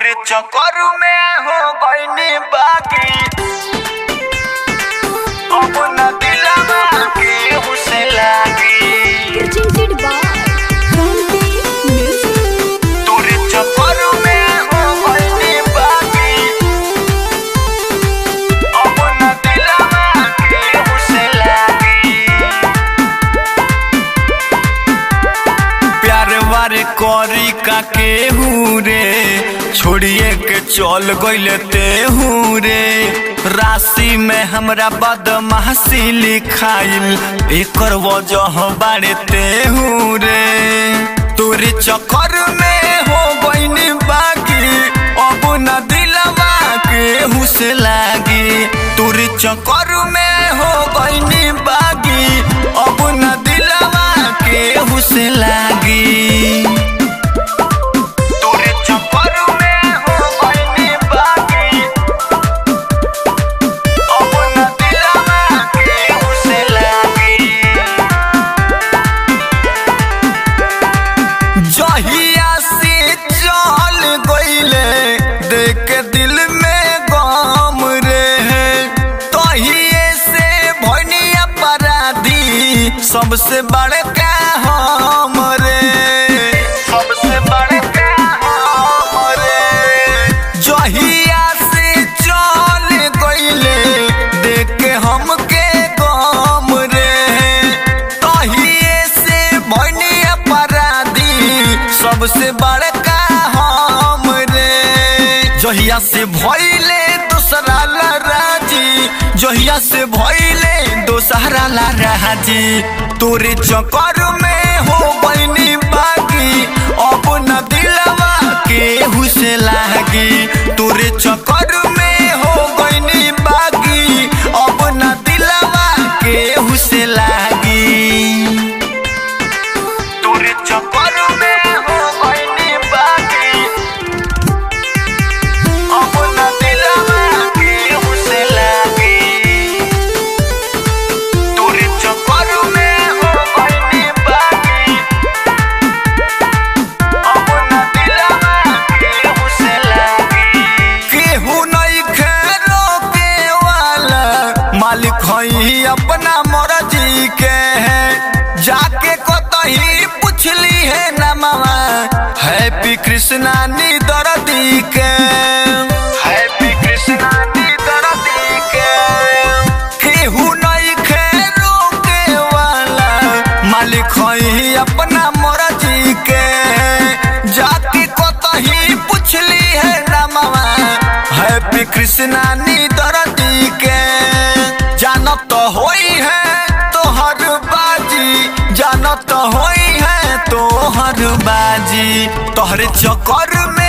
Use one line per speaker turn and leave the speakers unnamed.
तोरे चक्कर में हो गइनी बाकी अब न दिलवा केहू से लागी।
Presented by Kranti Music.
तोरे चक्कर में हो गइनी बाकी अब न दिलवा केहू से लागी।
प्यार वार करी का केहू रे, छोड़िए के चल गइले तेहू रे। राशि में हमरा बदमाशी लिखाइल, एकर वजह बाड़े तेहू रे। तोरे चक्कर में हो गइनी बाकी, अब न दिलवा केहू से लागी। तोरे चक्कर में हो गइनी बाकी, अब न दिलवा केहू से लागी।
तोरे चक्कर में हो गइनी बाकी अब न दिलवा केहू से लागी।
जहिया से चल गइले देख के दिल में गम रे, तहिए से भइनी अपराधी सबसे बड़का हम रे,
सबसे बड़का हम रे।
जहिया से चल गइले देख के हमके गम रे, तहिए से भइनी अपराधी सबसे बड़का हम रे। जहिया से भइले दोसरा ला राजी, जहिया से भइले दोसरा ला राजी, तोरे चक्कर में हो गइनी बाकी, अब न दिलवा केहू से लागी। तोरे चक्कर में हो गइनी बाकी, अब न दिलवा केहू से लागी।
तोरे चक्कर में हो गइनी बाकी अब न दिलवा केहू से लागी। तोरे चक्कर में हो गइनी बाकी अब न दिलवा केहू से लागी।
केहू नहीं रोके वाला, मालिक हई अपना मर्जी के है। जाके कतही पुछली है न मामा हैप्पी कृष्णा नी दर्दी के,
हैप्पी कृष्णा नी दर्दी के।
केहू नहीं रोके वाला, मालिक हई अपना मर्जी के। जाके कतही पुछली है न मामा हैप्पी कृष्णा नी दर्दी के। जानत होई है तोहर बाजी, जानत होई है तोहर बाजी, तोहरे चक्कर में